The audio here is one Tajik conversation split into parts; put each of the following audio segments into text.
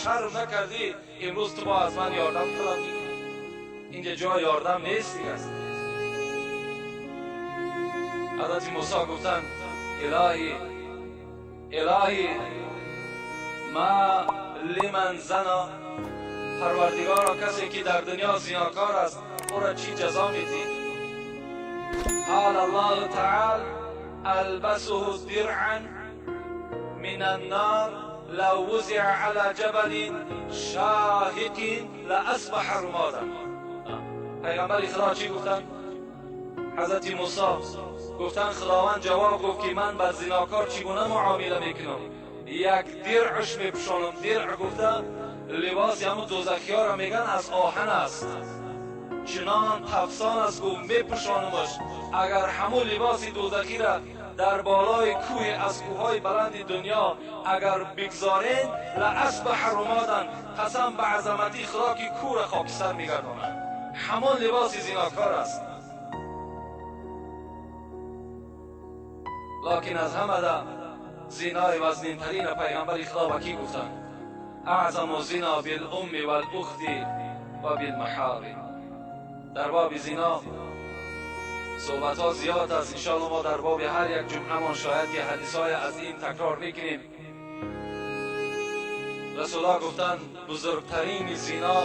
شرم نکردی، امروز تو با از من یاردم طلب میکنی. اینجا جای یاردم نیست دیگه است. حضرت موسی گفتن الهی الهی ما لمن زنا، پروردگارا کسی که در دنیا زیناکار است او را چی جزا میدی؟ قال الله تعالی البسه درعا من النار لو وزع على جبل شاهق لاصبح رمادا. پیغمبر خدا چی گفتن؟ حضرت موسی گفتن خداوند جواب گفت که من بر زیناکار چگونه معامله میکنم؟ یک درعش میپوشانم. درع گفته لباس همون دوزخی ها را میگن، از آهن است، چنان تفسان است، گفت میپوشانمش. اگر همون لباس دوزخی را در بالای کوه از کوههای بلند دنیا اگر بگذارین لاصبح رمادا، قسم به عظمتی خدا که کوه را خاکستر میگرداند. همان لباس زیناکار است. لکن از همه ده زینای وزنین ترین پیغمبر خدا به کی گفتند؟ اعظم زنا بالام والاخت و بالمحارم. در باب زنا صحبت ها زیاد است، انشاءالله ما در باب هر یک جمعه مان شاید که حدیث های از این تکرار میکنیم. رسول الله گفتند بزرگترین زنا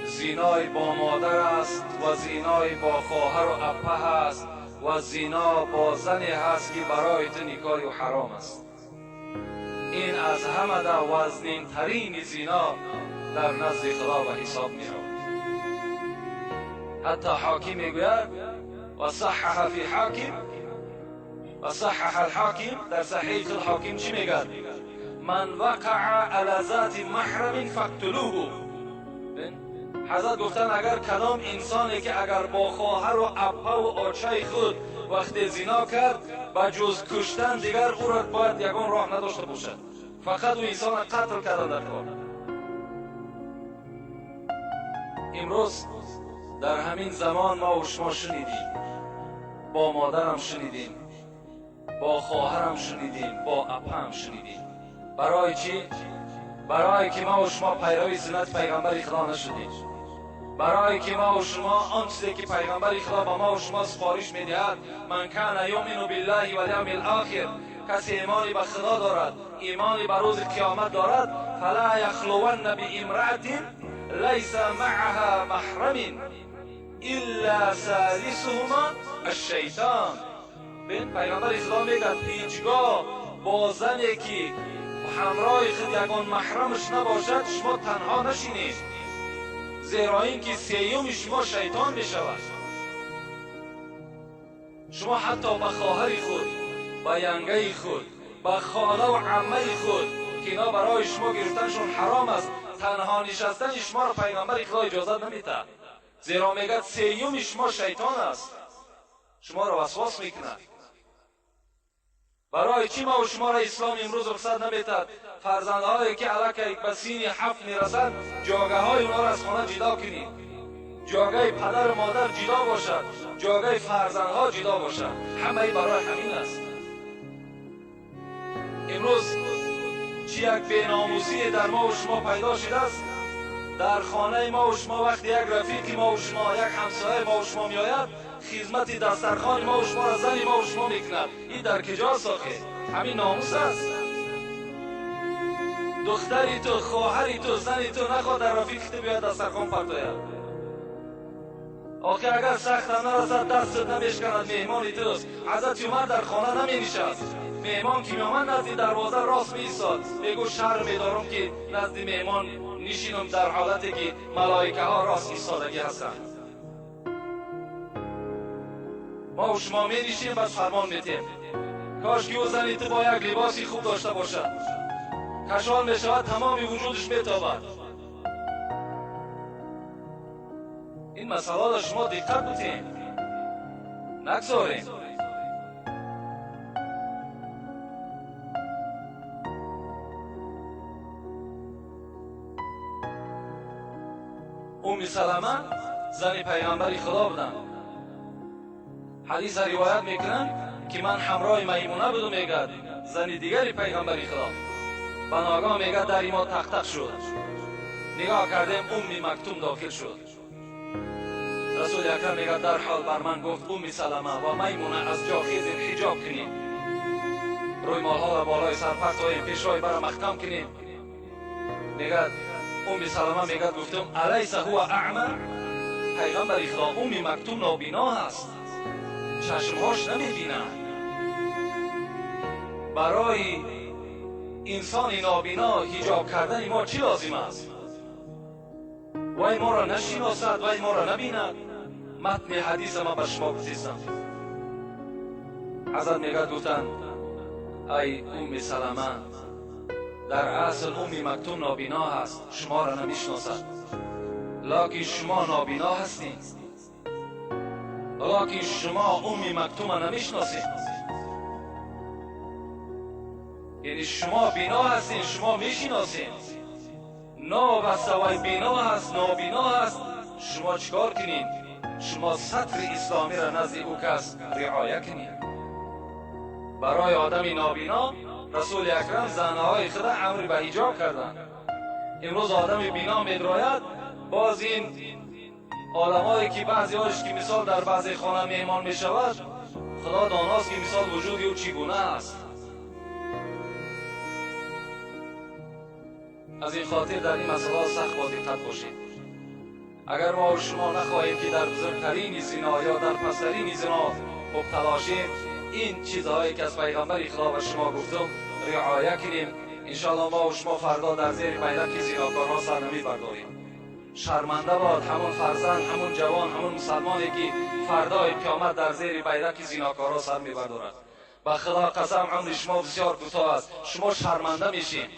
زینای با مادر است و زینای با خواهر و اپه است و زینا با زنی هست که برای تو نکاح و حرام است. این از همه در وزنین ترین زینا در نزد خدا به حساب می رود. حتی حاکم میگوید و صحح فی حاکم و صحح الحاکم، در صحیح خود حاکم چی میگد؟ من وقع علی ذات محرم فاقتلوه. حضرت گفتن اگر کدام انسانی که اگر با خواهر و اپه و آچه خود وقت زنا کرد به جز کشتن دیگر او را باید یگان راه نداشته باشد، فقط او انسان را قتل کردن در کار. امروز در همین زمان ما و شما شنیدیم، با مادرم شنیدیم، با خواهرم شنیدیم، با اپه شنیدیم. برای چی؟ برای که ما و شما پیروی سنت پیغمبر خدا نشدیم. برای که ما و شما آن چیزی که پیغمبر خدا به ما و شما سفارش میدهد، من کان یؤمن بالله والیوم الاخر، کسی ایمانی به خدا دارد، ایمانی به روز قیامت دارد، فلا یخلون بامرأة لیس معها محرم الا ثالثهما الشیطان. بین پیغمبر خدا میگه هیچگاه با زنی که همراه خود یگان محرمش نباشد شما تنها نشینید، زیرا اینکه سیوم شما شیطان می شود. شما حتی به خواهر خود، به ینگه خود، به خاله و عمه خود که اینا برای شما گرفتنشون حرام است، تنها نشستن شما را پیغمبر خدا اجازت نمیده، زیرا میگه سیوم شما شیطان است، شما را وسواس میکند. برای چی ما و شما را اسلام امروز رخصت نمیتد فرزندهایی که علاکه به سین 7 میرسند جاگه های اونا را از خانه جدا کنید، جاگه پدر و مادر جدا باشد، جاگه فرزندها جدا باشد. همه برای همین است. امروز چی یک بیناموسی در ما و شما پیدا شده است. در خانه ما و شما وقتی یک رفیق ما و شما، یک همسایه ما و شما میآید، خدمت دسترخوان ما و شما را زن ما و شما میکند. این در کجاست آخه؟ همین ناموس است. دختری تو، خواهری تو، زنی تو نخواد در رفیق تو بیاید دسترخوان پرتاید. آخه اگر سخت هم نرسد دستت نمیشکند، مهمانی توست. حضرت عمر در خانه نمی نشست، مهمان که میآمد نزد دروازه راست می ایستاد، میگو شرم میدارم که نزد مهمان نشینم در حالتی که ملائکه ها راست ایستادگی هستند. ما و شما می نشینیم بس فرمان میتیم. کاش که او زنی تو با یک لباسی خوب داشته باشد، کشان می شود تمام وجودش میتابد. این مسئله را شما دقت بتیم، نگذاریم. ام سلمه زن پیغمبر خدا بودند. حدیث روایت میکنند که من همراه میمونه بودم، میگد زن دیگری پیغمبر خدا. Ба ногоҳ мегӯяд дари мо тақ-тақ шуд. Нигоҳ кардем, Умми Мактум дохил шуд. Расули Акрам мегӯяд дарҳол бар ман гуфт Умми Салама ва Маймуна аз ҷо хезед, ҳиҷоб кунем, рӯймолҳоро болои сар партоем, пешрои бара маҳкам кунем. Мегӯяд Умми Салама мегӯяд гуфтам алайса ҳува аъма, пайғамбари Худо Умми Мактум нобино ҳаст, чашмҳош намебинад. Барои инсони нобино ҳиҷоб кардани мо чӣ лозим аст? Вай моро нашиносад, вай моро набинад. Матни ҳадиса ман ба шумо гуфтистам. Ҳазрат мегӯяд гуфтанд ай Умми Салама, дар асл Умми Мактум нобино ҳаст, шуморо намешиносад, локин шумо нобино ҳастед, локин шумо Умми Мактума намешиносед. Яъне шумо бино ҳастед, шумо мешиносед. Новобаста вай бино ҳаст, нобино ҳаст, шумо чикор кунед? Шумо сатри исломиро назди ӯ кас риоя кунед. Барои одами нобино Расули Акрам занҳои худа амр ба ҳиҷоб карданд. Имрӯз одами бино медрояд, боз ин одамое ки баъзеҳош ки мисол дар баъзе хона меҳмон мешавад, Худо доност ки мисол вуҷуди ӯ чӣ гуна аст. Аз ин хотир дар ин масъалаҳо сахт бо диққат бошед. Агар мо шумо нахоҳем ки дар бузургтарини зино ё дар пасттарини зино мубтало шем, ин чизҳое ки аз пайғамбари Худо ба шумо гуфтум риоя кунем. Иншоалло мо шумо фардо дар зери байрақи зинокорҳо сар намебардорем. Шарманда бод ҳамон фарзанд, ҳамон ҷавон, ҳамон мусалмоне ки фардои қиёмат дар зери байрақи зинокорҳо сар мебардорад. Ба Худо қасам, умри шумо бисёр кӯтоҳ аст, шумо шарманда мешед.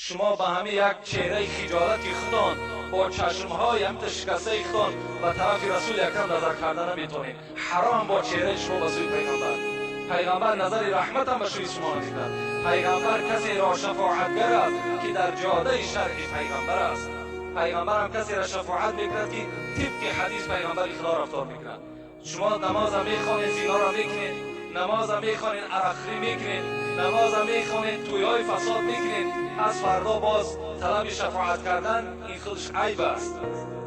Шумо ба ҳамин як чеҳраи хиҷолати худон бо чашмҳои ҳамта шикастаи худон ба тарафи Расули Акрам назар карда наметавонед. Ҳаром бо чеҳраи шумо ба сӯи пайғамбар. Пайғамбар назари раҳматам ба сӯи шумо намекунад. Пайғамбар касеро шафоатгар аст ки дар ҷодаи шаръи пайғамбар аст. Пайғамбарам касеро шафоат мекунад ки тибқи ҳадис пайғамбари Худо рафтор мекунад. Шумо намоза мехонед, зиноро мекунед, намоза мехонед, арақхӯрӣ мекунед, намоза мехонед, тӯйҳои фасод мекунед. Аз фардо боз талаби шафоат кардан ин худаш айб аст.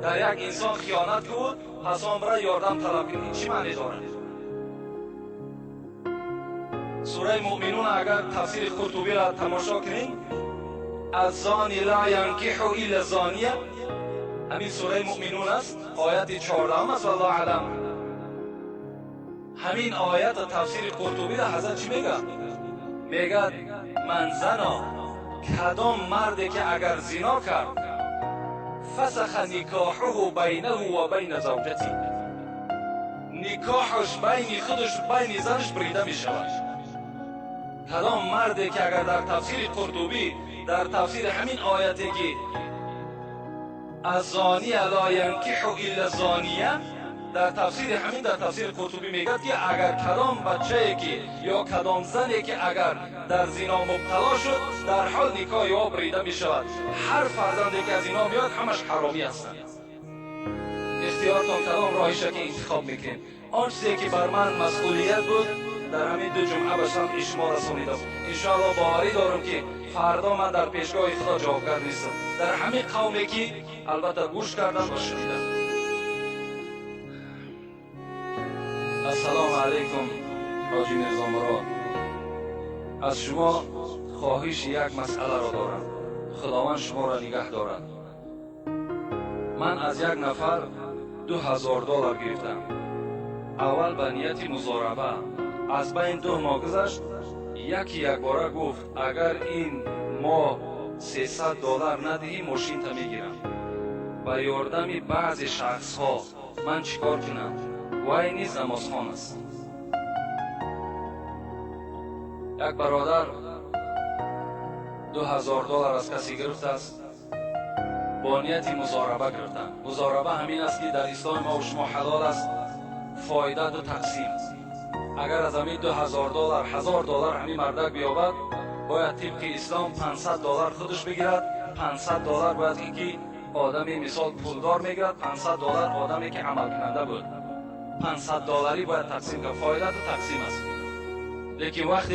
Дар як инсон хиёнат куд, пас он бара ёрдам талаб кунед, ин чӣ маъне дорад? Сураи Муъминун агар тафсири Қуртубиро тамошо кунед, الزانی لا ینکح الا زانیه، ҳамин сураи Муъминун аст, ояти 14 аст, валлоҳу аълам. Ҳамин оята тафсири Қуртубиро ҳазрат чӣ мегӯяд? Мегӯяд ман зано, кадом марде ки агар зино кард, фасаха никоҳуҳу байнаҳу ва байна завҷати, никоҳаш байни худаш байни занаш брида мешавад. Кадом марде ки агар дар тафсири Қуртубӣ дар тафсири ҳамин ояте ки الزانی لا ینکح الا زانیه، дар тафсири ҳамин дар тафсири Қуртубӣ мегӯяд ки агар кадом бачае ки ё кадом зане ки агар дар зино мубтало шуд, дар ҳол никоҳи ӯ брида мешавад. Ҳар фарзанде ки аз ино меояд ҳамаш ҳаромӣ ҳастанд. Ихтиёртон кадом роҳиша ки интихоб мекунед. Он чизе ки бар ман масъулият буд дар ҳамин ду ҷумъа ба самъи шумо расонидам. Иншоалло боварӣ дорам ки фардо ман дар пешгоҳи Худо ҷавобгар нестам. Дар ҳамин қавме ки албатта гӯш кардам ва шунидам. Ассалому алайкум ҳоҷи Мирзо Мурод. Аз шумо хоҳиши як масъаларо дорам. Худованд шуморо нигаҳ дорад. Ман аз як нафар $2000 гирифтам. Аввал ба нияти музораба. Аз байн 2 моҳ гузашт, яки якбора гуфт агар ин моҳ $300 надиҳӣ мошинта мегирам. Ба ёрдами баъзе шахсҳо ман чӣ кор кунам? Вай низ намозхон аст. Як бародар $2000 аз касе гирифтааст, бо нияти музораба гирифтанд. Музораба ҳамин аст ки дар исломи мо шумо ҳалол аст, фоида ду тақсим. Агар аз ҳамин $2000 $1000 ҳамин мардак биёбад, бояд тибқи ислом $500 худаш бигирад, $500 бояд ин ки одами мисол пулдор мегирад, $500 одаме ки амалкунанда буд. $500 бояд тақсим кард, фоида ду тақсим аст. Лекин вақте